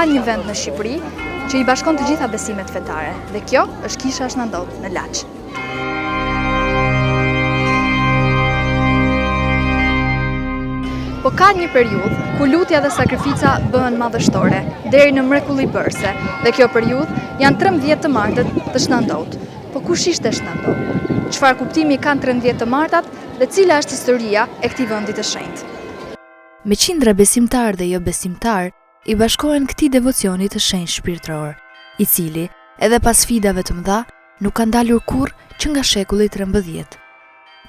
ka një vend në Shqipëri që i bashkon të gjitha besimet fetare dhe kjo është Kisha e Shna Ndout në Laç. Po ka një periudhë ku lutja dhe sakrifica bëhen madhështore, deri në mrekullibërëse, dhe kjo periudhë janë 13 të martët të Shna Ndout. Po kush ishte Shna Ndou? Çfarë kuptimi kanë 13 të martat dhe cila është historia e këtij vendi të shenjtë? Me qindra besimtarë dhe jobesimtarë i bashkohen këtij devocioni të shenjtë shpirtëror, i cili, edhe pas sfidave të mëdha, nuk ka ndalur kurrë që nga shekulli 13.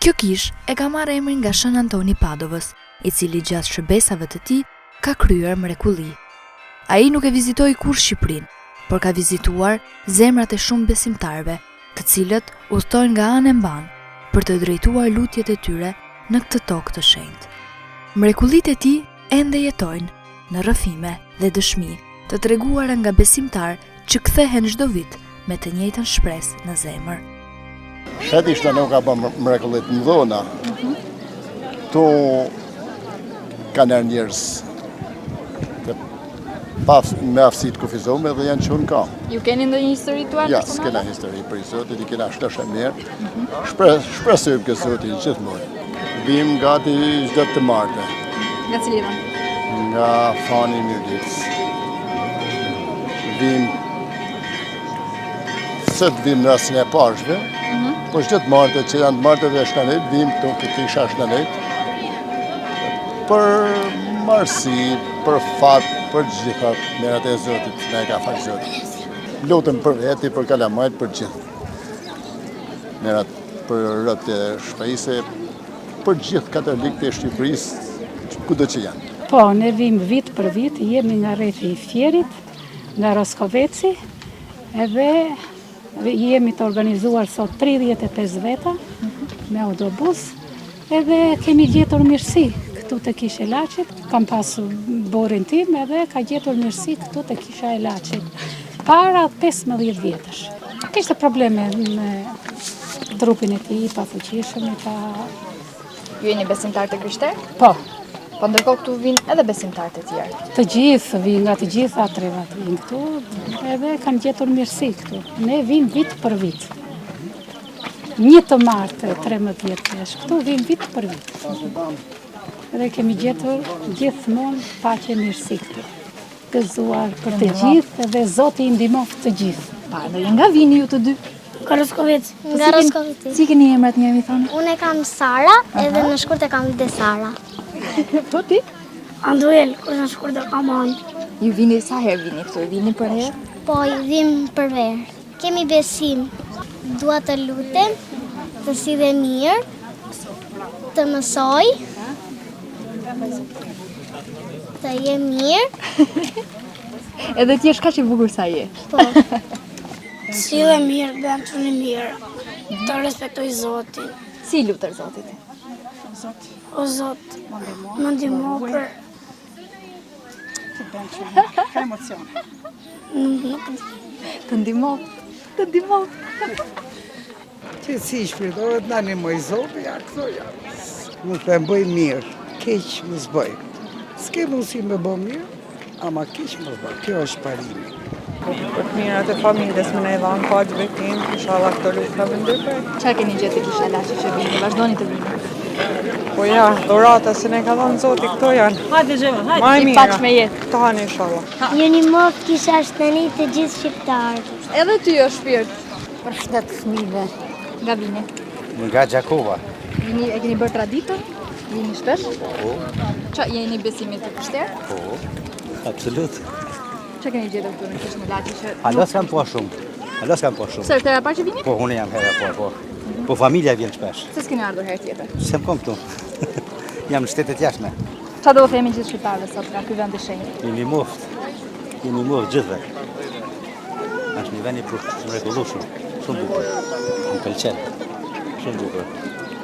Kjo kishë e ka marrë emrin nga Shën Antoni i Padovës, i cili gjatë shërbesave të tij ka kryer mrekulli. Ai nuk e vizitoi kurrë Shqipërinë, por ka vizituar zemrat e shumë besimtarëve, të cilët udhëtojnë nga anë e mbanë për të drejtuar lutjet e tyre në këtë tokë të shenjtë. Mrekullitë e tij ende jetojnë në rrëfime dhe dëshmi të treguara nga besimtarë që kthehen çdo vit me të njëjtën shpresë në zemër. Sheti Shna Ndo ka bë mrekulli të mëdha. Mhm. Ktu kanë ardhë njerëz të pa me aftësi të kufizume dhe janë çu në kam. Ju keni ndonjë histori tuaj Ja, s'kena histori për Zotin, i kena shnosh e mirë. Mhm. Shpres, shpresojmë ke Zoti gjithmonë. Vim gati çdo të marte. Nga cili vend? Nga Fani i Mirditës. Vim sot vim në rastin e pashkëve, mm -hmm. po çdo të marte që janë të martet e Shna Ndojt, vim këtu ke kisha Shna Ndojt, për mbarësi, për fat, për gjitha mirat e Zotit, na e ka falë Zoti. Lutem për veti, për kalamajt, për gjithë. Mirat për robtë e shpejse, për gjithë katolikët e Shqipërisë, kudo që janë. Po, ne vim vit për vit, jemi nga rrethi i Fierit, nga Roskoveci, edhe jemi të organizuar sot 35 veta me autobus, edhe kemi gjetur mirësi këtu te Kisha e Laçit, kam pasur burrin tim edhe ka gjetur mirësi këtu te Kisha e Laçit, para 15 vjetësh. Kishte probleme me trupin e tij, i pafuqishëm, i pa Ju jeni besimtar të krishterë? Po. Po ndërkohë këtu vijnë edhe besimtarë të tjerë. Të gjithë vijnë nga të gjitha trevat vijnë këtu, edhe kanë gjetur mirësi këtu. Ne vijmë vit për vit. Një të martë 13 është këtu, vijmë vit për vit. Dhe kemi gjetur gjithmonë paqe mirësi këtu. Gëzuar për të gjithë dhe Zoti i ndihmoftë të gjithë. Pa, dhe nga vini ju të dy? Nga Roskoveci. Po nga Roskoveci. Si keni emrat një mi thonë? Unë e kam Sara, edhe në shkurt e kam Desara. Po ti? Anduel, kurse në shkurt e kam Anë. Ju vini sa herë vini këtu? Vini për herë? Po, vim për verë. Kemi besim. Dua të lutem, të sillem mirë, të mësoj, të jem mirë. Edhe ti je kaq e bukur sa je. Po. Të sillem mirë, të bëhem çun i mirë, të respektoj Zotin. Si i lutesh Zotit? Zot. O Zot, më ndihmo për... Të bëhem çun i mirë, ka emocione. Nuk Të ndihmo, të ndihmo. Qetësi shpirtërore të na ndihmojë Zoti, ja këto janë. Nuk të bëj mirë, keq mos bëj. S'ke mundësi me bë mirë, ama keq mos bëj. Kjo është parimi. Për të mirat e familjes me na i dhanë paqe bekim, inshallah këto lufta me ndërpre. Ça keni gjetë te kisha e Laçit që vini, vazhdoni të vini? Po ja, dhurata që na ka dhënë Zoti, këto janë. Hajde gjema, hajde. Ma e mira. I paç me jetë. Këto janë inshallah. Ju ndihmoftë kisha Shna Ndojt të gjithë shqiptarët. Edhe ty o shpirt. Për shëndet të fëmijëve. Nga vini? Nga Gjakova. Vini, e keni bërë traditën? Vini shpesh? Po. Ça, jeni besimit të krishterë? Po, absolut. Ça keni gjetur këtu në kishën e Laçit që... Hala s'kam pa shumë. Hala s'kam pa shumë. Pse është hera e parë që vini? Po, unë jam hera e parë, po. Po familja vjen shpesh. Pse s'keni ardhur herë tjetër? S'jam kom këtu. Jam në shtetet jashtme. Ça do të themi gjithë shqiptarëve sot nga ky vend i shenjtë? Ju ndihmoftë. Ju ndihmoftë gjithëve. Është një vend i mrekullueshëm, shumë bukur. Më pëlqen. Shumë bukur.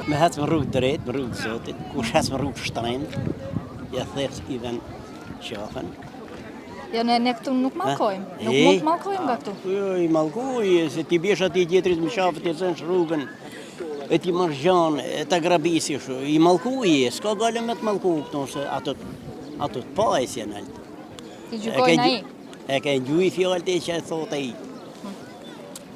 Me hec në rrugë drejt, në rrugë të Zotit, kush hec në rrugë shtrembër, ja thet i ven qafën. Jo, ne, ne këtu nuk mallkojmë, nuk mund të mallkojmë nga këtu. Jo, i mallkoj, se ti bjesh atij tjetrit në qafë, t'i zënsh rrugën, e t'i marrësh gjanë, e ta grabisish, i mallkuj, s'ka gajle me të mallku këtu, se ato, ato të pajës janë altë. T'i gjykojnë ai. E ke ngju fjalët e që e thot ai.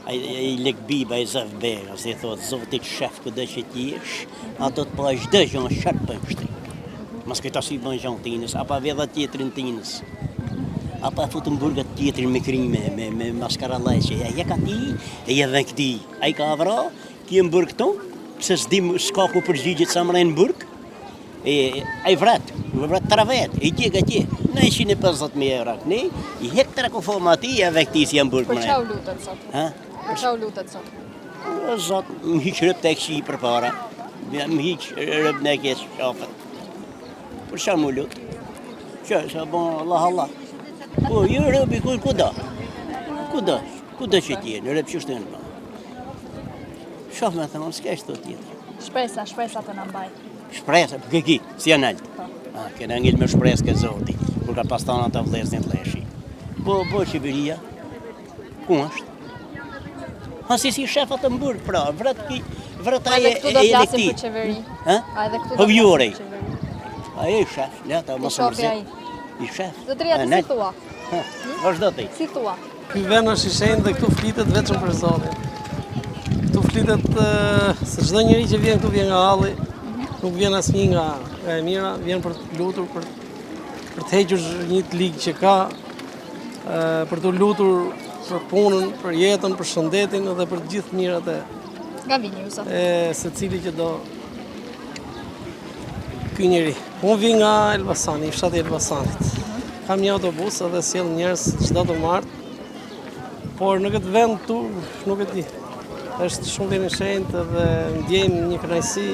Ai ai Lek Biba i Zef Bega, si thot Zoti të shef kudo që të jesh, ato të pa çdo gjë çfarë bën kështu. Mos këta si bën gjë tinës, apo vjedh tjetrin tinës. Apo e futën burg atë tjetrin me krime, me me maskarallëqe. Ja je ka ti, e je dhe këti. Ai ka vra, ti je në burg këtu, pse s'di s'ka ku përgjigjet sa më në burg. E, ai vret, më vret tre vet, i djeg atje, në 150.000 euro këni, i hek tre kufoma atij, e ve këtij si janë burg Për ça u lutet sot? Ha? Për ça u lutet sot? O, Zot, më hiq robt e këqij përpara, më hiq robin e keq qafet. Për ça m'u lut? Që, sa bon, Allah, Allah. Po, jo robi, ku, ku do? Ku do? Ku do që t'jenë, rob që shtë në Shoh me thënë, s'ke shtë tjetër. Shpresa, shpresa të na mbaj. Shpresa, po ke ki, si janë altë. Po. A, kena ngel me shpresë ke Zoti, kur ka pas thanë ata vëllezërit Lleshi. Po, po, qeveria, ku është? Ha, si si shef atë në burg, pra, vret ki, vret ai e këtu do flasim për qeveri. Ha? A edhe këtu po do flasim për qeveri. A e shef, le ta mos e mërzit. I shef. Zotëria, ti si thua? Vazhdo ti. Si thua? Ky vend është i shenjtë dhe këtu flitet vetëm për Zotin. Këtu flitet se çdo njeri që vjen këtu vjen nga halli, nuk vjen asnjë nga nga e mira, vjen për të lutur, për për të hequr një të ligë që ka, për të lutur për punën, për jetën, për shëndetin dhe për të gjithë mirat e Nga vini ju sot? E secili që do ky njeri. Unë vij nga Elbasani, fshati i Elbasanit. Kam një autobus edhe sjell njerëz çdo të martë. Por në këtë vend këtu nuk e di. Është shumë vend i shenjtë dhe ndjejmë një kënaqësi.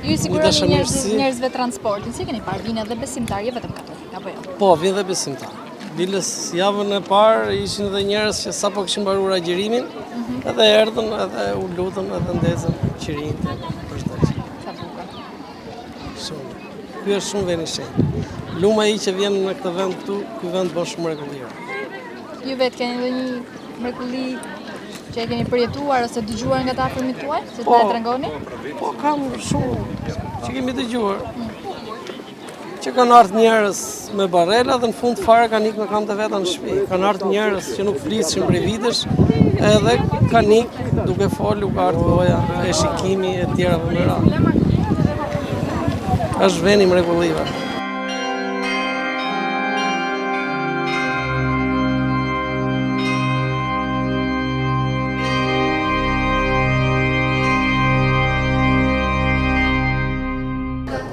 Ju i siguroni njerëz, njerëzve transportin, si keni parë, vijnë edhe besimtarë, jo vetëm katolikë, apo jo? Po, vijnë dhe besimtarë. Biles javën e parë ishin edhe njerëz që sapo kishin mbaruar agjërimin, mm -hmm. edhe erdhën, edhe u lutën, edhe ndezën qirinjtë për çdo gjë. Sa bukur. Shumë. Ky është shumë vend i shenjtë. Lum ai që vjen në këtë vend këtu, ky vend bën shumë mrekulli. Ju vetë keni ndonjë mrekulli që e keni përjetuar ose dëgjuar nga të afërmit tuaj, që të po, na e tregoni? Po, kam shumë që kemi dëgjuar. Mm. Që kanë ardhur njerëz me barela dhe në fund fare kanë ikë me kamët e veta në shtëpi. Kanë ardhur njerëz që nuk flisnin prej vitesh, edhe kanë ikë duke folur, u ka ardhur goja e shikimi e tjera me radhë. Është vend i mrekullive.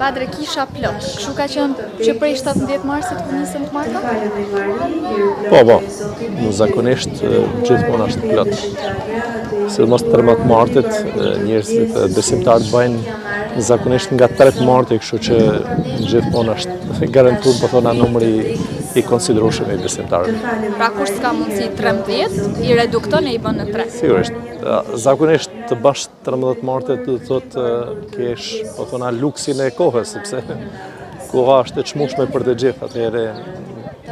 Padre kisha plot. Kështu ka qenë që prej 17 marsit kur nisën të martat? Po, po. Zakonisht gjithmonë është plot. Sidomos 13 martit, njerëzit besimtarët bëjnë zakonisht nga 3 marti, kështu që gjithmonë është garantuar, po thona numri i konsiderueshëm i besimtarëve. Pra kush s'ka mundësi 13, i redukton e i bën në 3. Sigurisht. Zakonisht të bash 13 marte do të thotë kesh, po thona, luksin e kohës, sepse koha është e çmueshme për të gjithë, atëherë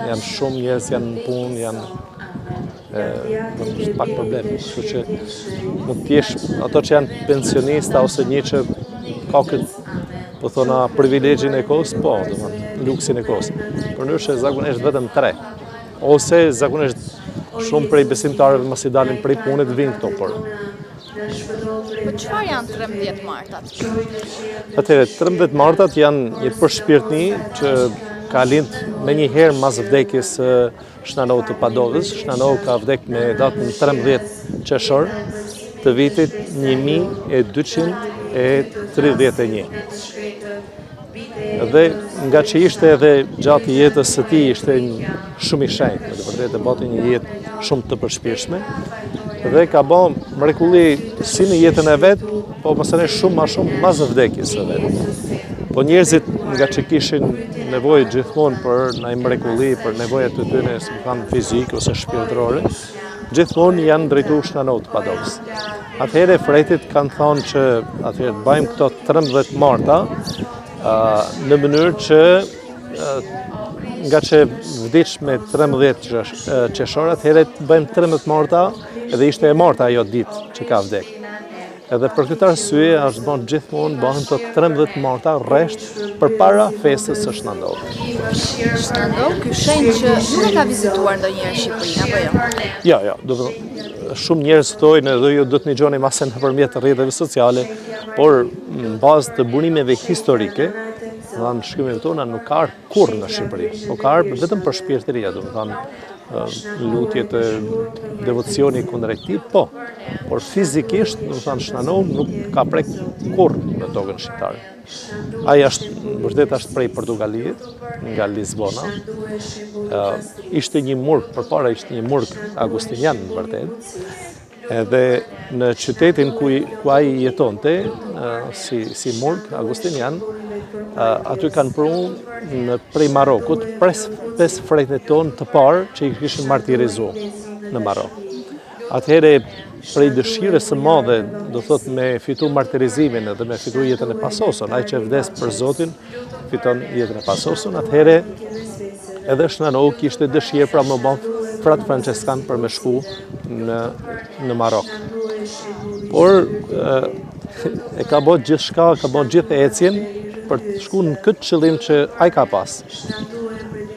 janë shumë njerëz janë në punë, janë e, është pak problem, kështu që mund të jesh ato që janë pensionista ose një që ka këtë po thona privilegjin e kohës, po, domethënë, luksin e kohës. Përndryshe zakonisht vetëm 3. Ose zakonisht shumë prej besimtarëve masi dalin prej punës vijnë këto, por Po çfarë janë 13 martat? Atëherë, 13 martat janë një përshpirtni që ka lind menjëherë mas vdekjes së Shna Nout të Padovës. Shna Nou ka vdek me datën 13 qershor të vitit 1231. Dhe nga që ishte edhe gjatë jetës së tij ishte një shumë i shenjtë, me të vërtetë e bati një jetë shumë të përshpirtshme dhe ka ba mrekulli si në jetën e vet, po masanej shumë ma shumë mas vdekjes së vet. Po njerëzit nga që kishin nevojë gjithmonë për naj mrekulli, për nevojat e tyre, si me thanë fizike ose shpirtërore, gjithmonë janë drejtu Shna Nout të Padovës. Atëherë fretit kanë thonë që atëherë të bajmë këto 13 marta në mënyrë që nga që vdiq me 13 qershor, atëherë të bëjmë 13 marta edhe ishte e marta ajo ditë që ka vdek. Edhe për këtë arsye është bën gjithmonë bëhen të 13 të marta rresht përpara festës së Shna Ndout. Shna Ndou, ky shenjt që nuk e ka vizituar ndonjëherë Shqipërinë apo jo? Jo, jo, do të thotë shumë njerëz thojnë edhe ju do të nigjoni mase nëpërmjet rrjeteve sociale, por në bazë të burimeve historike, dhe në shkrimeve tona nuk ka ardhur kurrë në Shqipëri, po ka ardhur vetëm për shpirtëria, domethënë lutjet e devocioni kundrejt tij, po, por fizikisht, domethënë Shna Ndou nuk ka prek kurrë në tokën shqiptare. Ai është, vërtet është prej Portugaliit, nga Lisbona, ishte një murg, përpara ishte një murg agustinian në vërtet, Edhe në qytetin ku, ku ai jetonte, si, si murg agustinian, aty kanë pru në prej Marokut, pres, pes fretnit tonë të parë që i kishin martirizu në Marok. Atëherë, prej dëshirës së madhe, do thot me fitu martirizimin edhe me fitu jetën e pasosun, ai që vdes për Zotin, fiton jetën e pasosun, atëherë edhe Shna Ndou kishte dëshirë pra me u ba frat Franceskan për me shku në, në Marok. Por e ka bo gjithçka, ka bo gjithë ecjen për të shku në këtë qëllim që ai ka pas.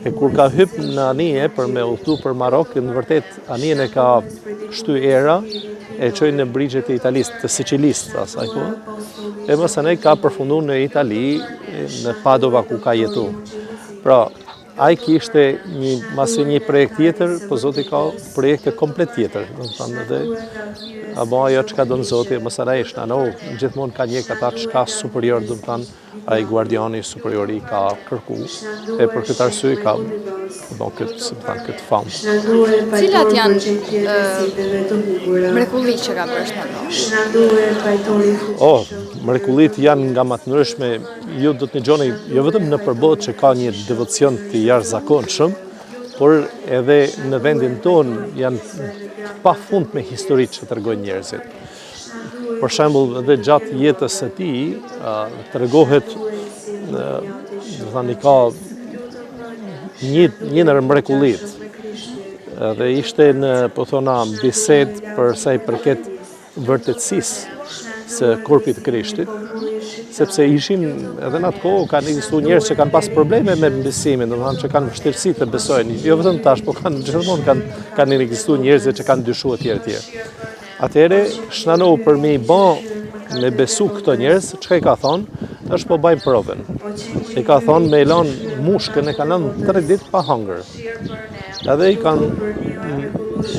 E kur ka hyp në anije për me udhëtu për Marok, në vërtet anijen e ka shty era, e çoi në brigjet e Italisë, të Sicilisë, asaj kohe. E masanej ka përfundu në Itali, në Padova ku ka jetu. Pra, ai kishte një, mase një projekt tjetër, po Zoti ka projekte komplet tjetër. Domethënë edhe, a bo ajo çka don Zoti, masanej Shna Ndou, gjithmonë ka njek ata çka superior, domethënë, ai guardiani superiori ka kërku, e për këtë arsye ka bo këtë, si me thanë, këtë famë. Cilat janë mrekullitë që ka bërë Shna Ndou? Oh, mrekullitë janë nga ma të ndryshme, ju do të nigjoni jo vetëm nëpër botë që ka një devocion të jashtëzakonshëm, por edhe në vendin tonë janë të pafundme historitë që tregojnë njerëzit. Për shembull, edhe gjatë jetës së tij, tregohet, domethënë, i ka një, një ndër mrekullitë, dhe ishte në, po thona, bisedë për sa i përket vërtetësisë së korpit të Krishtit, sepse ishin edhe në atë kohë kanë ekzistu njerëz që kanë pas probleme me besimin, domethënë që kanë vështirësi të besojnë, jo vetëm tash, po kanë gjithmonë kanë kanë ekzistu njerëz që kanë dyshuar etj etj. Atëherë Shna Ndou për me i bë me besu këto njerëz, çka i ka thonë, është po bajmë provën. I ka thonë me i lanë mushkën e kanë lanë 3 ditë pa hangër. Edhe i kanë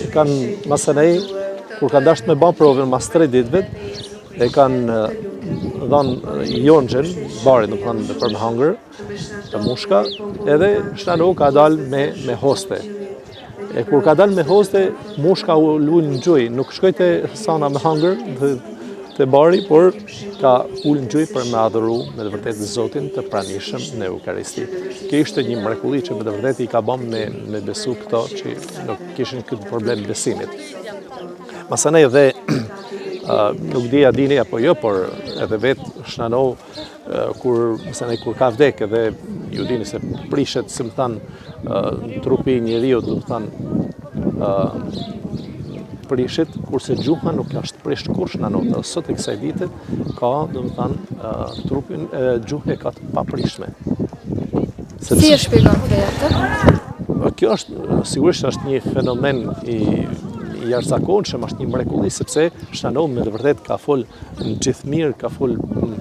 i kanë masanej kur kanë dashur me ba provën mas 3 ditëve, e kanë dhanë jonxhën, barin, domethënë për me hangër, te mushka, edhe Shna Ndou ka dalë me, me hoste. E kur ka dalë me hoste, mushka u ul në gjuj, nuk shkoi te sana me hangër, dhe, te bari, por ka ul në gjuj për me adhuru me të vërtetë Zotin të pranishëm në Eukaristi. Kjo ishte një mrekulli që me të vërtetë i ka ba me, me besu këto që nuk kishin këtë problem besimit. Masanej dhe nuk di a dini apo jo, por edhe vetë Shna Ndou, kur, masanej, kur ka vdek edhe ju dini se prishet, si me thanë, trupi i njeriut, domethanë, prishet, kurse gjuha nuk është prisht kurrë Shna Ndout, edhe sot e kësaj dite ka, domethanë, trupin, gjuhën e ka të paprishme. Sepse, si e shpjegon feja këtë? Kjo është, sigurisht është një fenomen i, i jashtëzakonshëm, është një mrekulli, sepse Shna Ndou me të vërtetë ka fol në gjithë mirë, ka fol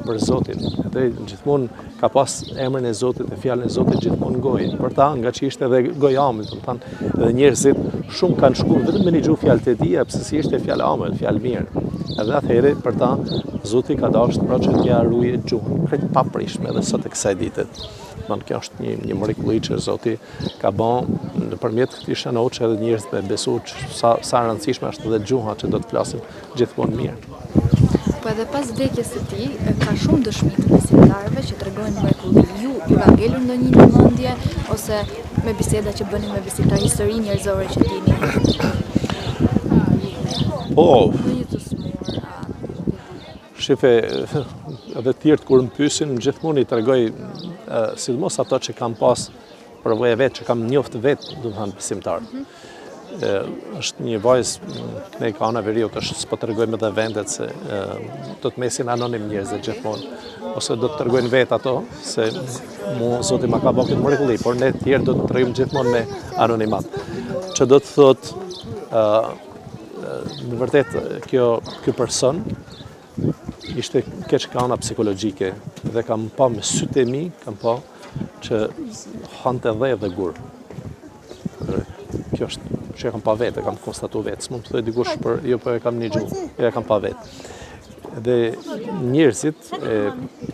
për Zotin, edhe gjithmonë ka pas emrin e Zotit e fjalën e Zotit gjithmonë në gojë. Për ta, ngaqë ishte edhe gojamël, domethanë, edhe njerëzit shumë kanë shku vetëm me nigju fjalët e tij, pse si ishte fjalë amël, fjalë mirë. Edhe atëherë për ta Zoti ka dashur pra që t'ia ruajë gjuhën krejt paprishme edhe sot e kësaj dite. Domethënë kjo është një një mrekulli që Zoti ka ba nëpërmjet këtij Shna Ndout që edhe njerëzit me besu që sa sa e rëndësishme është edhe gjuha që do të flasim gjithmonë mirë. Po edhe pas vdekjes së tij, ka shumë dëshmi të besimtarëve që tregojnë mrekulli. Ju ju ka ngelur ndonjë në mendje ose me biseda që bëni me besimtarë, histori njerëzore që dini? Po. Ndonjë të sëmurë, Shife, edhe tjerët kur më pyesin, gjithmonë i tregoj, sidomos ato që kam pas përvoja vetë, që kam njoft vetë, domethanë besimtarë. Mm -hmm. Është një vajzë kënej ka ana e veriut, është s'po tregojmë edhe vendet se do të mesin anonim njerëzit gjithmonë, ose do të tregojnë vetë ato, se mu Zoti ma ka bo këtë mrekulli, por ne tjerë do të tregojmë gjithmonë me anonimat. Që do të thotë, në vërtet kjo, ky person, ishte keq ka ana psikologjike dhe kam pa me sytë e mi, kam pa që hante dhe dhe gur. Kjo është që e kam pa vetë, e kam konstatu vetë, s'mund të thojë dikush për, jo po e kam nigju, jo e kam pa vetë. Dhe njerëzit e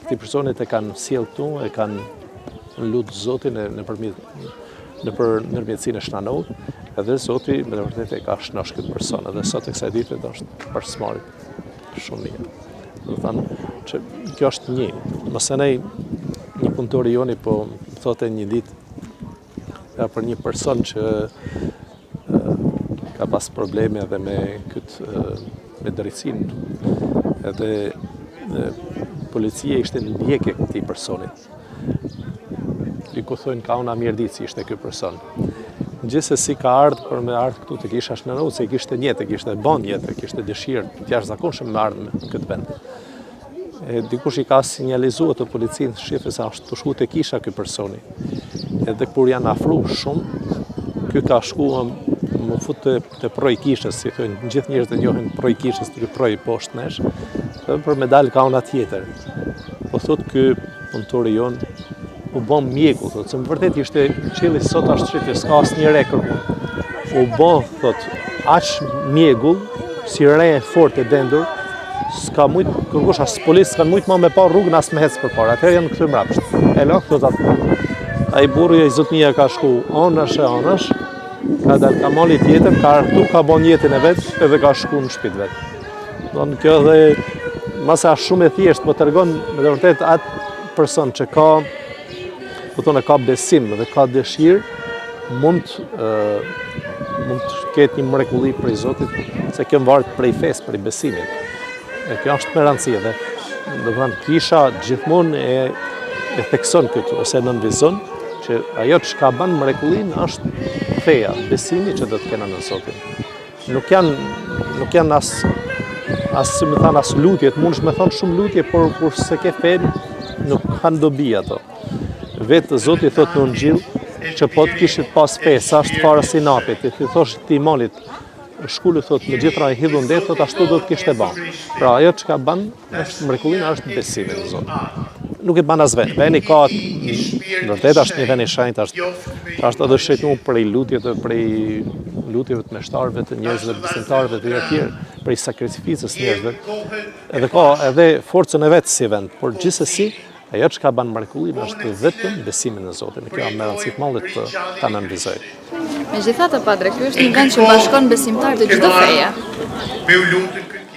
këtij personit e kanë sjellë këtu, e kanë lutë Zotin e nëpërmjet nëpër ndërmjetësinë e Shna Nout, edhe Zoti me të vërtetë e ka shnosh këtë person, edhe sot e kësaj dite është për s'mari shumë mirë. Do të thënë që kjo është një, masanej një punëtor i joni po thote një ditë Ja për një person që ka pas probleme edhe me këtë me drejtësinë. Edhe policia ishte në ndjekje këtij personit. Diku thojnë ka una Mirditës ishte ky person. Gjithsesi ka ardhë për me ardhë këtu te kisha Shna Nout, se i kishte nijet, e kishte bo nijet, e kishte dëshirë të jashtëzakonshme me ardhë në këtë vend. E dikush i ka sinjalizu atë policinë, shife se është tu shku te kisha ky personi. Edhe kur janë afru shumë, ky ka shku m'u fut te, te prroi i kishës, si thojnë, gjithë njerëzit e njohin prroi i kishës, te ky prroi poshtë nesh, dhe për me dalë ka ona tjetër. Po thot ky punëtori jonë, u bo mjegull, thot, se më vërtet ishte qielli sot ashtë shife, s'ka asnjë re kërkun. U bo, thot, aq mjegull, si re e fort e dendur, s'ka mujt kërkush as policë, s'kan mujt ma me pa rrugën as me hec përpara. Atëherë janë kthy mbrapsht. E la, thot atë. Ai burri ai zotnia ka shku anash e anash, ka dal ka mali tjetër, ka ardhur, ka bo nijetin e vet edhe ka shku në shtëpi të vet. Don kjo edhe mase është shumë e thjeshtë, po tregon me të vërtetë atë person që ka po thonë ka besim dhe ka dëshirë, mund ë mund të ketë një mrekulli prej Zotit, se kjo varet prej fesë, prej besimit. E kjo është me rëndësi edhe, do të thënë, kisha gjithmonë e, e thekson këtë, ose nënvizon, që ajo që ka bën mrekullinë është feja, besimi që do të kena në Zotin. Nuk janë, nuk janë as, as si me thanë, as lutjet, mundesh me thonë shumë lutje, por kur s'e ke fenë, nuk kanë dobi ato. Vetë Zoti thotë në Ungjill, që po të kishit pas fe, sa është fara sinapit, i thosh ti malit, shkulu thotë me gjithë rrajë hidhu n'det, thotë ashtu do të kishte ba. Pra ajo çka ban, është mrekullinë, është besimi në Zot. Nuk e ban as vend. Veni ka, në vërtet është një vend i shenjtë, është, është edhe shenjtnu prej lutjeve, prej lutjeve të meshtarëve, të njerëzve, të besimtarëve, të tjerë, prej sakrificës njerëzve. Edhe ka edhe forcën e vet si vend, por gjithsesi Ajo çka ban mrekullinë është vetëm besimi në Zotin. Kjo me rëndësi të madhe të ta nënvizoj. Megjithatë, Padre, ky është një vend që bashkon besimtarë të çdo feje.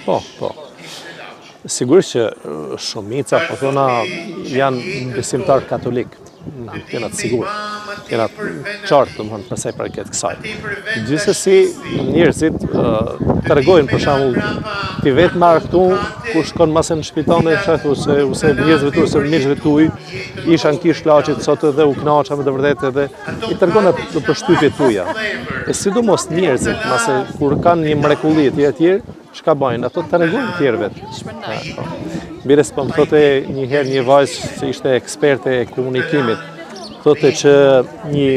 Po, po. Sigurisht që shumica, po thona, janë besimtarë katolikë. Jena të sigurt, jena të qartë, domethënë, për sa i përket kësaj. Gjithsesi, njerëzit tregojnë, për shembull, ti vetë marrë këtu, kur shkon mase në shpi tane, që thu se, ose njerëzve tu, ose miqve tuj, isha në kishë Laçit sot edhe u knaqa me të vërtetë edhe, i tregon atë përshtypjet tuja. E sidomos njerëzit, mase kur kanë një mrekulli e tjerë, tjerë, Çka bajnë? Ato tregojnë tjerëve. Po. Bile po më thote një herë një vajzë që ishte eksperte e komunikimit, thote që një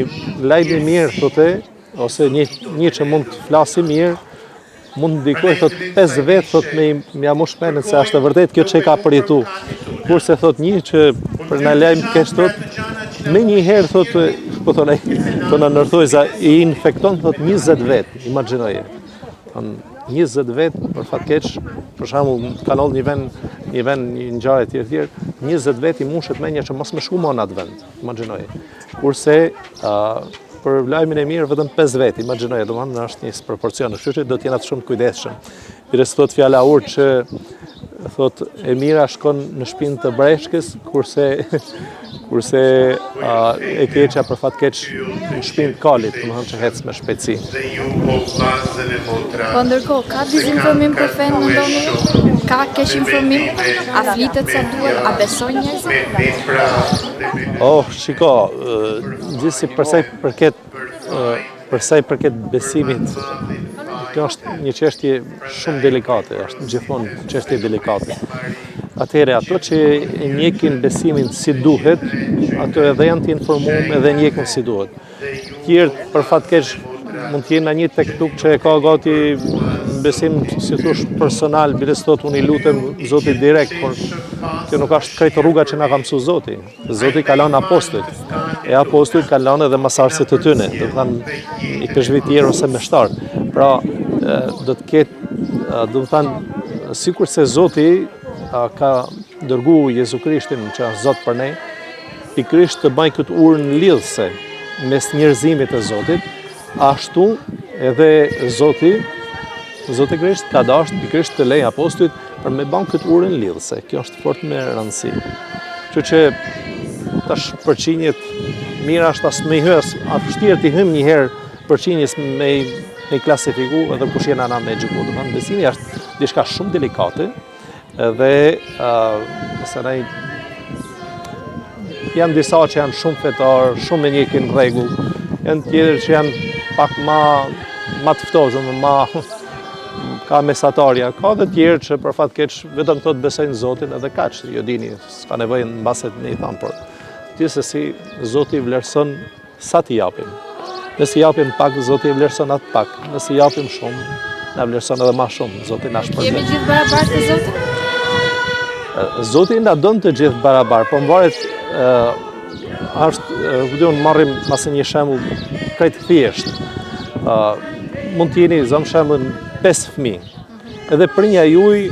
lajm i mirë, thote, ose një, një që mund të flasi mirë, mund të ndikojë, thot, 5 vetë, thot, me, me ja mush menen se është e vërtet kjo që e ka përjetu. Kurse, thot, një që për një lajm të keq, thot, menjëherë, thot, po thonë, thonë në thojza, i infekton, thot, 20 vetë, imagjinoje. 20 vetë, për fat keq, për shembull, ka ndodhur një vend, një vend, një ngjarje etj etj, 20 vetë i mushet mendja që mos me shku më në atë vend, imagjinoje. Kurse uh, për lajmin e mirë vetëm 5 vetë, imagjinoje, domethënë është një proporcion, kështu që do të jena të shumë të kujdesshëm. Bile thotë fjala e urtë që thot e mira shkon në shpinë të breshkës, kurse kurse a, e keqja për fat keq në shpinë të kalit, domethënë që hec me shpejtësi. Po ndërkohë, ka dezinformim për fenë mendoni ju? Ka keqinformim? A flitet sa duhet? A besojnë njerëzit? Oh, shiko, gjithsesi për sa i përket ë, Për sa i përket besimit, kjo është një çështje shumë delikate, është gjithmonë çështje delikate. Atëherë, ato që e njekin besimin si duhet, ato edhe janë të informum edhe njekin si duhet. Tjerët, për fat keq, mund të jenë një tek tuk që e ka gati besim, si thush, personal, biles thot unë i lutem Zotit direkt, por kjo nuk është krejt rruga që na ka mësu Zoti. Zoti ka lanë apostujt, e apostujt kanë lanë edhe masarësit të tyne, do të thanë ipeshkvit ose meshtarë. Pra, do të ketë, do të thanë, sikurse Zoti ka dërgu Jezu Krishtin që është Zot për ne, pikërisht të bajë këtë urën lidhëse mes njerëzimit e Zotit, Ashtu edhe Zoti, Zoti Krisht ka dashtë pikërisht të lejë apostujt për me ban këtë urën lidhëse. Kjo është fort me rëndësi. Kështu që tash përqindjet mirë është as me i hy, as a vështirë t'i hymë një herë përqindjes me me i klasifiku edhe kush jena na me gjyku. Do thonë besimi është diçka shumë delikate, Dhe nëse ne janë disa që janë shumë fetar, shumë e njekin rregull, janë tjerë që janë pak ma, ma të ftohtë, ma ka mesatarja, ka dhe tjerë që për fat keq vetëm thotë besoj në Zotin edhe kaq, jo dini, s'ka nevojë mbase me i thanë, por gjithsesi Zoti vlerëson Sa t'i japim? Nëse japim pak, Zoti e vlerëson atë pak. Nëse japim shumë, na vlerëson edhe ma shumë. Zoti na shpërblen. Jemi gjithë barabar te Zoti? Zoti na don të gjithë barabar, po mvaret është, ku di unë, marrim mase një shembull krejt thjesht. Mund të jeni, zëmë shembull, 5 fëmijë. Edhe prinja juj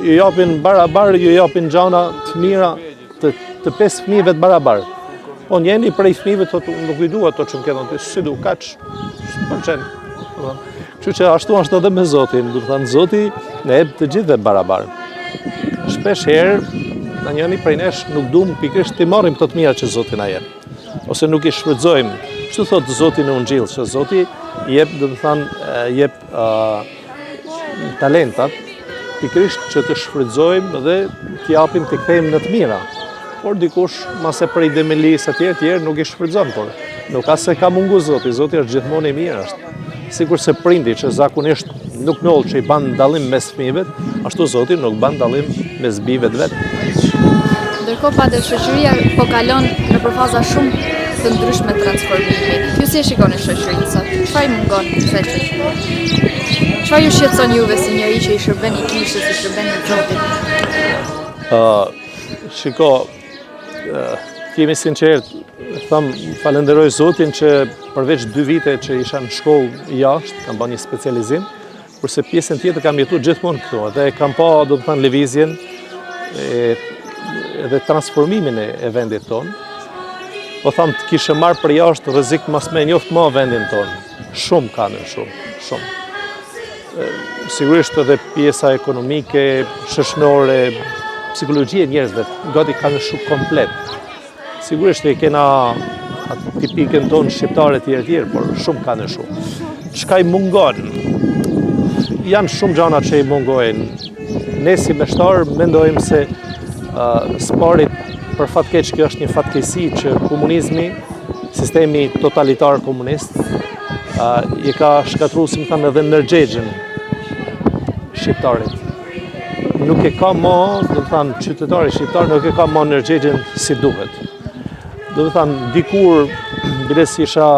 ju japin barabar, ju japin gjana të mira të, të pesë fëmijëve të barabar. Po njëni prej fëmijëve thotë unë nuk i dua ato që më ke dhënë ti, s'i du kaq, s'më pëlqen. Kështu që ashtu është edhe me Zotin, do të thënë Zoti na jep të gjithëve barabar. Shpesh herë na njëni prej nesh nuk duam pikërisht t'i marrim këto të mira që Zoti na jep ose nuk i shfrytëzojmë. Kështu thotë Zoti në Ungjill, që Zoti jep, do të thënë, jep talentat, pikërisht që të shfrytëzojmë dhe të japim të kthejmë në të mira. Por dikush, mase prej demelisë e tjerë, tjerë, nuk i shfrytëzon, por nuk a se ka mungu Zoti, Zoti është gjithmonë i mirë, është. Sikurse prindi që zakonisht nuk ndodh që i ban dallim mes fëmijëve, ashtu Zoti nuk ban dallim mes bijve të vet. Ndërkohë pa dhe shoqëria po kalon nëpër faza shumë të ndryshme transformimi. Ju si e shikoni shoqërinë sot? Çfarë i mungon kësaj shoqërie? Çfarë ju shqetëson juve si njeri që i shërben i kishës, i shërben i Zotit? Ë, shiko, të jemi sinqert, them falenderoj Zotin që përveç dy vite që isha në shkollë jashtë, kam bërë një specializim, Kurse pjesën tjetër kam jetu gjithmonë këtu dhe kam pa, do të thënë, lëvizjen e, edhe transformimin e, e vendit tonë. Po tham të kishe marrë për jashtë rrezik mos me njoft më vendin tonë. Shumë ka ndryshu, shumë. Sigurisht edhe pjesa ekonomike, shoqnore, psikologjia e njerëzve, gati ka ndryshu komplet. Sigurisht e kena atë tipikën tonë shqiptare tjerë tjerë, por shumë ka ndryshu. Çka i mungon? Janë shumë gjana që i mungojnë. Ne si meshtarë mendojmë se uh, së pari për fat keq kjo është një fatkeqësi që komunizmi, sistemi totalitar komunist, uh, i ka shkatërru, si me thanë, edhe ndërgjegjen shqiptarit. nuk e ka ma, do të thanë, qytetari shqiptar nuk e ka ma ndërgjegjen si duhet. Do të thanë, dikur, biles isha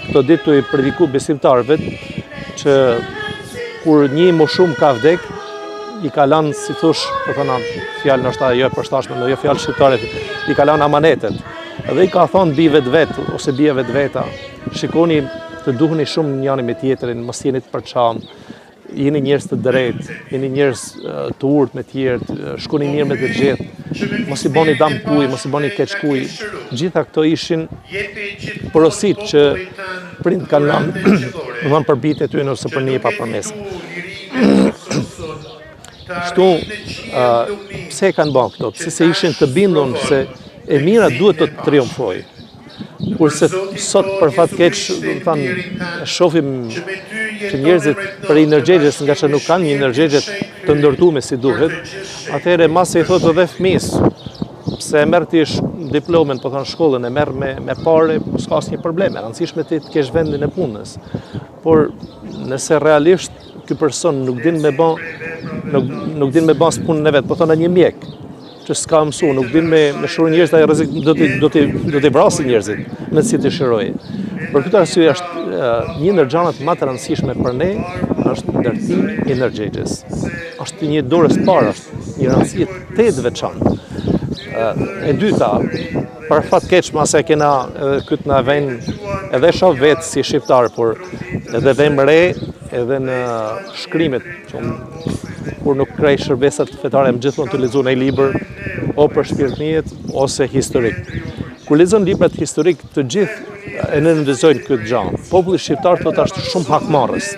këto ditë tu i prediku besimtarëve, që kur një i moshum ka vdek, i ka lanë, si thush, po thëna, fjalë ndoshta jo e përshtatshme, jo fjalë shqiptare, i ka lanë amanetet. Dhe i ka thonë bijve të vet, ose bijave të veta, shikoni të duheni shumë njani me tjetrin, mos jeni të përçam, Jeni njerëz të drejtë, jeni njerëz të urtë me tjerët, shkoni mirë me të gjithë, mos i boni dam kuj, mos i boni keq kuj. Gjitha këto ishin porositë që prindt kanë lanë, do thonë për bijtë e tyne ose për nipa për mbesa. Kështu, pse e kanë bërë këto? Pse se ishin të bindun se e mira duhet të triumfojë. Kurse sot për fat keq, do të thanë, shohim që njerëzit prej ndërgjegjes, nga që nuk kanë një ndërgjegje të ndërtume si duhet, atëherë mase i thotë edhe fëmijës, Nëse e merr ti diplomën, po thonë shkollën, e merr me, me pare, s'ka asnjë problem, e rëndësishme ti të kesh vendin e punës. Por nëse realisht ky person nuk din me ba, nuk, nuk din me ba punën e vet, po thonë një mjek, që s'ka mësu, nuk din me, me shëru njerëzit, ai rrezik do t'i do t'i do t'i vrasë njerëzit, në si t'i shërojë. Për këtë arsye është një ndër gjanat më të rëndësishme për ne është ndërtimi i ndërgjegjes. Është një dorës parë, është një rëndësi te të veçantë. E dyta, për fat keq mase e kena edhe këtë na vjen edhe shoh vetë si shqiptar, por edhe vëmë re edhe në shkrimet që unë kur nuk krej shërbesat fetare jam gjithmonë tu lexu një libër o për shpirtniet ose historik. Kur lexon librat historik të gjithë e nënvizojnë këtë gjë. Populli shqiptar thotë është shumë hakmarrës.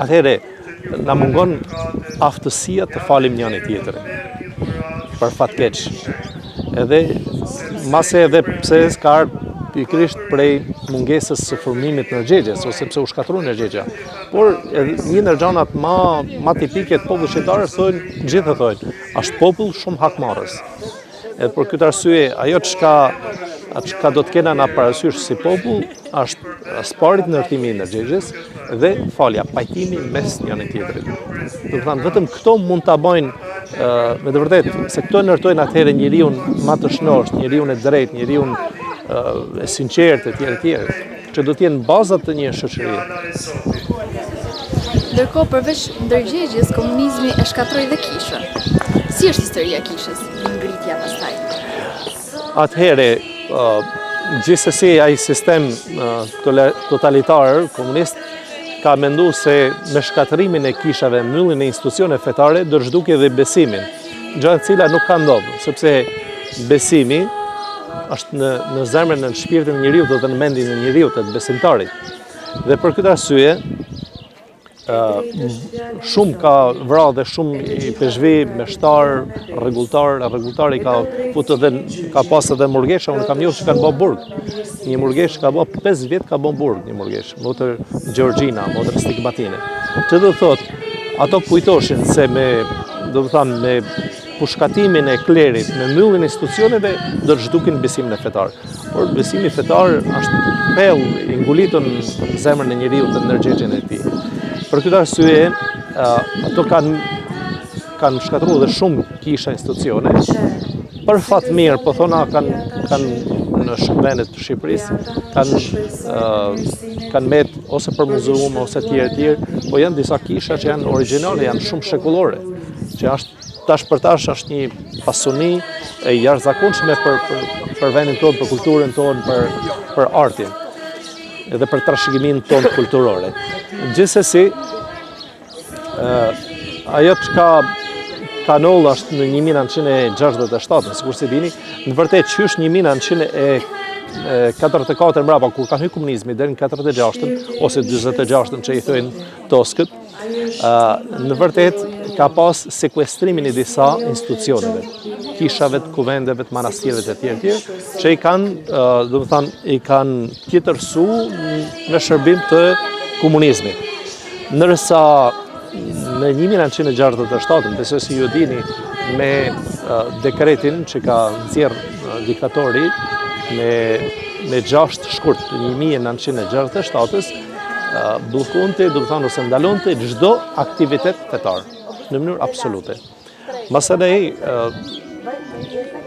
Atëherë na mungon aftësia të falim njëri tjetrin. Për fat keq. Edhe mase edhe pse ka ardhur pikërisht prej mungesës së formimit ndërgjegjes ose pse u shkatërru ndërgjegja. Por edhe një ndër gjanat ma ma tipike të popullit shqiptar thonë, gjithë e thonë, është popull shumë hakmarrës. Edhe për këtë arsye, ajo çka çka do të kena na parasysh si popull është së pari ndërtimi i ndërgjegjes dhe falja, pajtimi mes njëri tjetrit. Do të thënë vetëm këto mund ta bëjnë me të vërtetë, se këto ndërtojnë atëherë njeriun më të shnosh, njeriun e drejtë, njeriun e sinqertë etj etj, që do të jenë bazat të një shoqërie. Ndërkohë përveç ndërgjegjes, komunizmi e shkatërroi dhe kishën. Si është historia e kishës, ngritja pastaj? Atëherë, gjithsesi ai sistem totalitar komunist ka mendu se me shkatërrimin e kishave, mbylljen e institucioneve fetare, do të zhdukë edhe besimin. Gjë e cila nuk ka ndodhur, sepse besimi është në në zemrën në shpirtin e njeriut dhe në mendjen e njeriut të besimtarit. Dhe për këtë arsye, shumë ka vra dhe shumë ipeshvi, meshtar, rregulltar, rregulltar i ka fut edhe ka pas edhe murgesha, unë kam njohur që kanë bë burg. Një murgesh ka bë 5 vjet ka bë burg një murgesh, motër Gjeorgjina, motër Stigmatine. Që do të thotë, ato kujtoshin se me, do të thanë, me pushkatimin e klerit, me mbylljen e institucioneve, do të zhdukin besimin e fetar. Por besimi fetar është thellë i ngulitun në zemrën e njeriut dhe ndërgjegjen e tij. Për këtë arsye, ato kanë kanë shkatërruar dhe shumë kisha institucione. Për fat mirë, po thona kanë kanë në shumë vende të Shqipërisë kanë kanë met ose për muzeum ose tjerë tjerë, po janë disa kisha që janë origjinale, janë shumë shekullore, që është Tash për tash është një pasuni e jashtëzakonshme për, për, për vendin tonë, për kulturën tonë, për, për artin edhe për trashëgiminë tonë kulturore. Gjithsesi, ajo çka ka ndodhur është në 1967, sikurse dini, në vërtet qysh 1944 mbrapa, kur ka hy komunizmi, deri në 46 ose 46 që i thojnë toskët, Në vërtet, ka pas sekuestrimin e disa institucioneve, kishave, të kuvendeve, të manastireve të tjerë tjerë, që i kanë, do të thanë, i kanë tjetërsu në shërbim të komunizmit. Ndërsa në 1967, besoj se ju dini, me dekretin që ka nxjerrë diktatori me, me 6 shkurt të 1967-ës, bllokonte, do të thonë ose ndalonte çdo aktivitet fetar në mënyrë absolute. Masanej,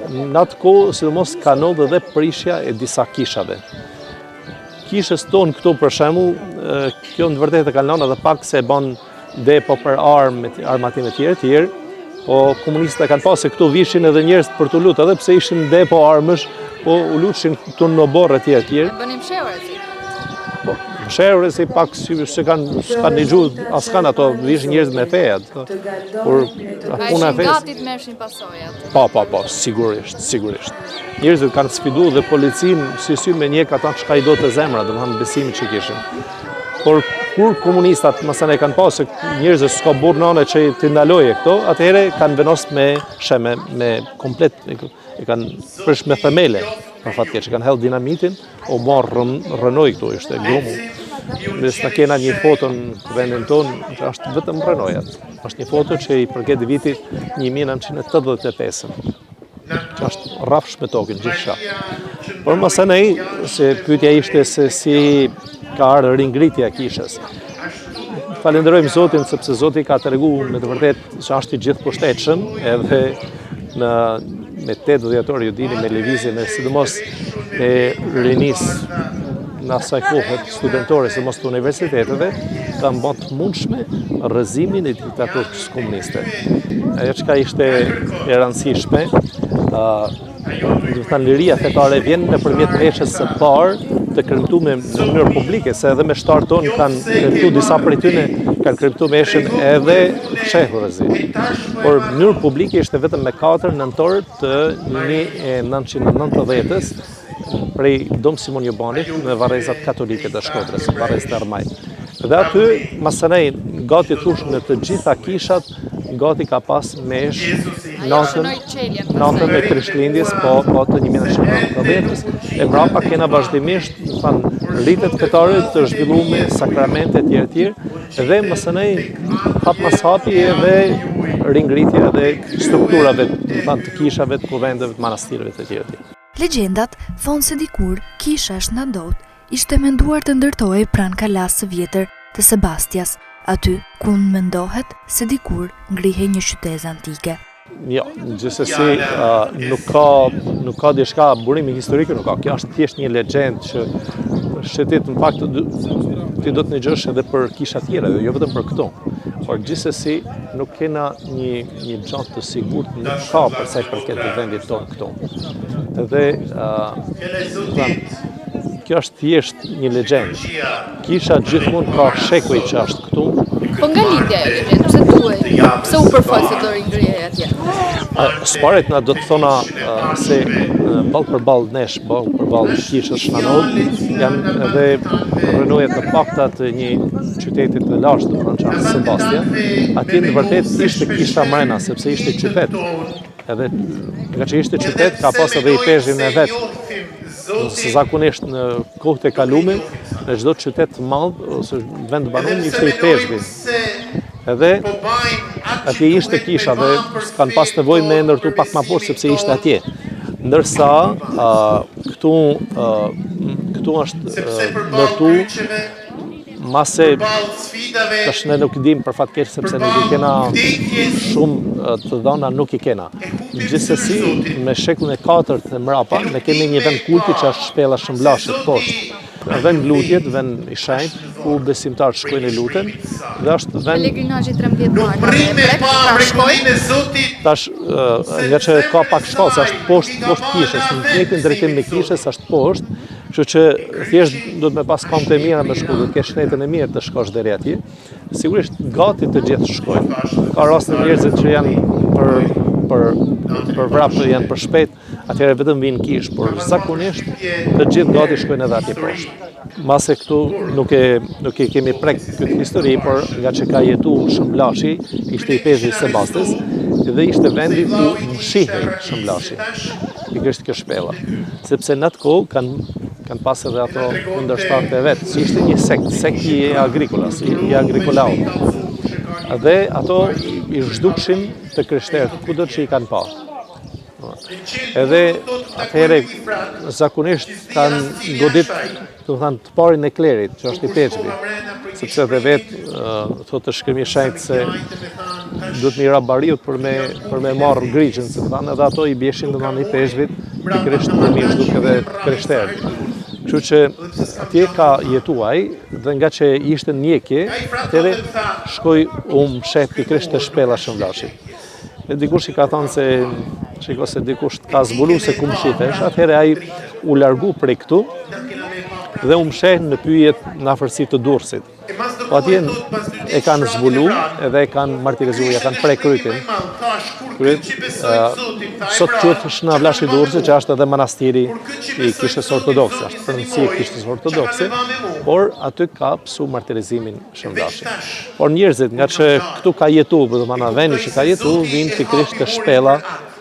në atë kohë, sidomos ka ndodhur edhe prishja e disa kishave. Kishës tonë këtu për shembull, kjo në të vërtetë e kanë lënë edhe pak se e bën depo për armë, armatim e tjerë, tjerë, po komunistët e kanë pasë se këtu vishin edhe njerëz për t'u lutë, edhe pse ishin depo armësh, po u lutshin këtu në oborr e tjerë, tjerë. E bënin fshehurazi. Po, fshehurazi pak si se kanë s'kanë nigju, as kanë ato vishin njerëz me fe, ato. Por puna e fesë. Gati të merrshin pasojat. Po, po, po, sigurisht, sigurisht. Njerëzit kanë sfidu dhe policinë si sy me njek ata çka i do të zemra, domethënë besimin që kishin. Por kur komunistat masanej kanë pa se njerëzit s'ka burrë nane që t'i ndaloje këto, atëherë kanë vendos me sheme, me komplet, e kanë prish me themele, për fat keq, kanë hedhë dinamitin, u marrë rrënojë këtu, ishte grumbull. Nëse na kena një foto në vendin tonë, që është vetëm rrënojat. është një foto që i përket vitit 1985. rrafsh me tokën gjithçka. Por masanej, se pyetja ishte se si ka ardhur ringritja e kishës. Falenderojmë Zotin sepse Zoti ka tregu me të vërtetë se është i gjithëpushtetshëm edhe në me 8 dhjetor ju dini me lëvizjen e sidomos e rinisë në asaj kohe studentore, sidomos të universiteteve, kanë bërë të mundshme rrëzimin e diktaturës komuniste. Ajo çka ishte e rëndësishme, domethënë liria fetare vjen nëpërmjet meshës së parë të kremtume në mënyrë publike, se edhe meshtarët tonë kanë kremtu disa prej tyne, kanë kremtu meshën edhe fshehurazi. Por në mënyrë publike ishte vetëm me 4 nëntor të 1990-ës, prej Dom Simon Jubanit në varrezat katolike të Shkodrës, varrezat e Rrmajt. Dhe aty, masanej, gati thush në të gjitha kishat, gati ka pas meshë natën, natën e Krishtlindjes, po, po të 1990-ës, e mbrapa kena vazhdimisht, domethënë, ritet fetare të zhvillume, sakramente, tjerë, tjerë, dhe masanej, hap mas hapi edhe ringritja edhe strukturave, domethënë, të kishave, të kuvendeve, të manastireve, të tjerë, tjerë. Legjendat thonë se dikur kisha e Shën Ndout ishte menduar të ndërtohej pranë kalasë së vjetër të Sebastias, aty ku mendohet se dikur ngrihej një qytezë antike. Jo, gjithsesi nuk ka nuk ka diçka burimi historike nuk ka. Kjo është thjesht një legjendë që shëtit në fakt ti do të ndëgjosh edhe për kisha tjera, jo vetëm për këto. Por gjithsesi nuk kena një një gjë të sigurt nuk ka për sa i përket vendit tonë këtu. Dhe ë kjo është thjesht një legjendë. Kisha gjithmonë ka shekuj që është këtu. Po nga lindi ajo legjendë, pse duhej? Pse u përfol se do ringrihej atje? Së pari na do të thona se ballë për ballë nesh, ballë për ballë kishës Shna Ndout, janë edhe rrënoja të pakta të një qytetit të lashtë, domethënë që është Sebastia, atje në vërtet ishte kisha mrena, sepse ishte qytet. Edhe nga që ishte qytet, ka pas edhe ipeshvin e vet. Se zakonisht në kohët e kalume, në çdo qytet të madh ose vend banum ishte ipeshvi. Edhe atje ishte kisha dhe s'kanë pas nevojë me ndërtu pak ma poshtë sepse ishte atje. Ndërsa këtu këtu është ndërtu Mase tash ne nuk dim për fat keq sepse nuk i kena shumë të dhëna nuk i kena. Gjithsesi me shekullin e katërt e mrapa ne kemi një vend kulti që është shpella Shën Vlashit poshtë. Vend lutjet, vend i shenjtë ku besimtarët shkojnë e luten dhe është vend Pelegrinazhi 13 martë e prek, pra shkojnë. Tash nga që ka pak shkallë, se është poshtë poshtë kishës, në të njëjtin drejtim me kishës është poshtë, Kështu që thjesht duhet me pas kamët e mira me shku, duhet kesh shnetën e mirë të shkosh deri atje. Sigurisht gati të gjithë shkojnë. Ka raste njerëzit që janë për për për vrap, janë për shpejt, atëherë vetëm vijnë n'kishë, por zakonisht të gjithë gati shkojnë edhe atje poshtë. Mase këtu nuk e nuk e kemi prek këtë histori, por nga që ka jetu Shën Vlashi, ishte ipeshvi i Sebastes dhe ishte vendi ku mshihej Shën Vlashi. Pikërisht kjo shpella. Sepse në atë kohë kanë kanë pas edhe ato kundërshtarët e vet, si ishte një sekt, sekti i Agrikolas, i, i Agrikolaut. Dhe ato i zhdukshin të krishterët, kudo që i kanë pa. Edhe atëherë zakonisht kanë godit domethënë të parin e klerit, që është ipeshvi, sepse dhe vetë, thotë shkrimi i shenjtë se duhet me i ra bariut për me, për me marrë grigjën, si të thanë, edhe ato i bjeshin domethënë ipeshvit, pikërisht për me i zhduk edhe krishterët. Kështu që atje ka jetu ai, dhe nga që ishte n'ndjekje, atëherë shkoi u msheh pikërisht te shpella Shën Vlashit. Dhe dikush i ka thonë se, shiko se dikush të ka zbulu se ku mshifesh, atëherë ai u largu prej këtu dhe u msheh në pyjet në afërsi të Durrësit. Po atje e kanë zbulu edhe e kanë martirizu, ja kanë pre krytin. Kryt, sot quhet Shna Vlashi i Durrësit, që është edhe manastiri i kishës ortodokse, është pronësi e kishës ortodokse, por aty ka pësu martirizimin Shën Vlashi. Por njerëzit, nga që këtu ka jetu, domethënë veni që ka jetu, vijnë pikërisht te shpella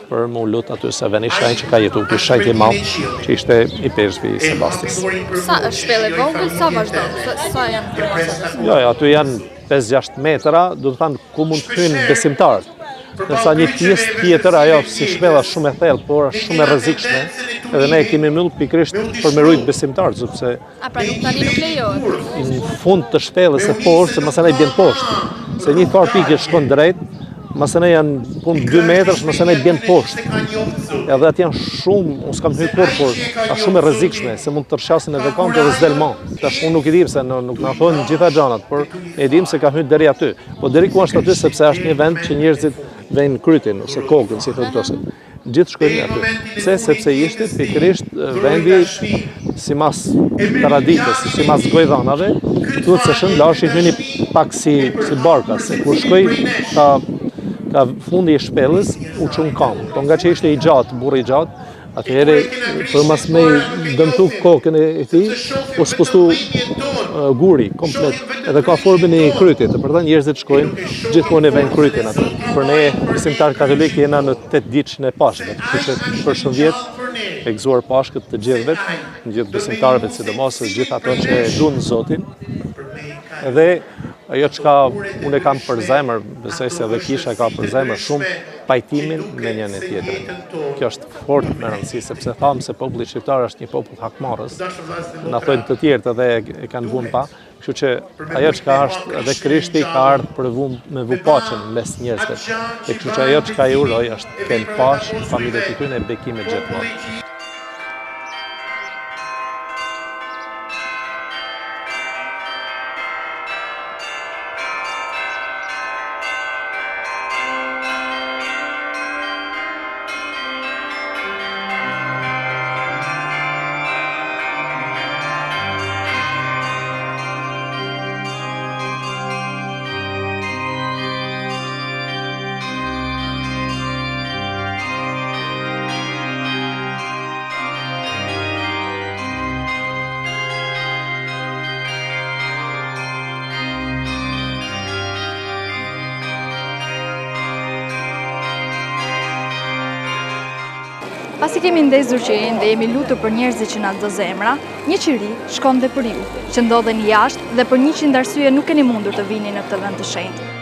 për m'u lut aty se veni shenjtë që ka jetu, ky shenjt i madh që ishte ipeshvi i Sebastisë. Sa është shpellë e vogël, sa vazhdon? Sa, sa janë përmasat? Jo, jo, aty janë 5-6 metra, do të thanë ku mund të hyjnë besimtarët. Ndërsa një pjesë tjetër, ajo si shpella shumë e thellë, por është shumë e rrezikshme, edhe ne e kemi mbyllë pikërisht për me rujt besimtarët, sepse A pra nuk tani nuk lejohet. Në fund të shpellës së poshtë, se masanej bjen poshtë. Se një farë pike shkon drejt, masanej janë punë 2 metrash, masanej bjen poshtë. Edhe aty janë shumë, unë s'kam hyrë kurrë, por është shumë e rrezikshme, se mund të rrëshqasin edhe kamët edhe s'del ma. Tash unë nuk i dim se nuk na thonë gjitha gjanat, por e dim se ka hyrë deri aty. Po deri ku është aty sepse është një vend që njerëzit vejnë krytin ose kokën, si thonë këto. Gjithë shkojnë aty. Pse? Sepse ishte pikërisht vendi simas traditës, simas gojdhanave, thuhet se Shën Vlashi hyni pak si, si barka, se kur shkoi ka, ka fundi i shpellës, u çu n'kamë. Po nga që ishte i gjatë, burrë i gjatë, Atëherë, për mos me dëmtu kokën e tij, u spustu guri komplet, edhe ka formën e krytit, e për atë njerëzit shkojnë gjithmonë e vejnë krytin aty. Për ne, besimtarë katolik, jena në 8 ditëshin e Pashkëve, kështu që për shumë vjet, e gëzuar Pashkët të gjithëve, të gjithë besimtarëve, sidomos të gjithë ato që e dunë Zotin, edhe ajo çka unë e kam për zemër, besoj se edhe kisha ka për zemër shumë, pajtimin me njëri tjetrin. Kjo është fort me rëndësi, sepse thamë se populli shqiptar është një popull hakmarrës, na thojnë të tjerët edhe e kanë vunë pa, kështu që ajo çka është edhe Krishti ka ardhë për vu, me vu paqen mes njerëzve. E kështu që ajo çka i uroj është të kenë paqe, familjet e tyne bekime gjithmonë. Pasi kemi ndezur qirinjtë dhe jemi lutur për njerëzit që na do zemra, një qiri shkon dhe për ju, që ndodheni jashtë dhe për 100 arsye nuk keni mundur të vini në këtë vend të shenjtë.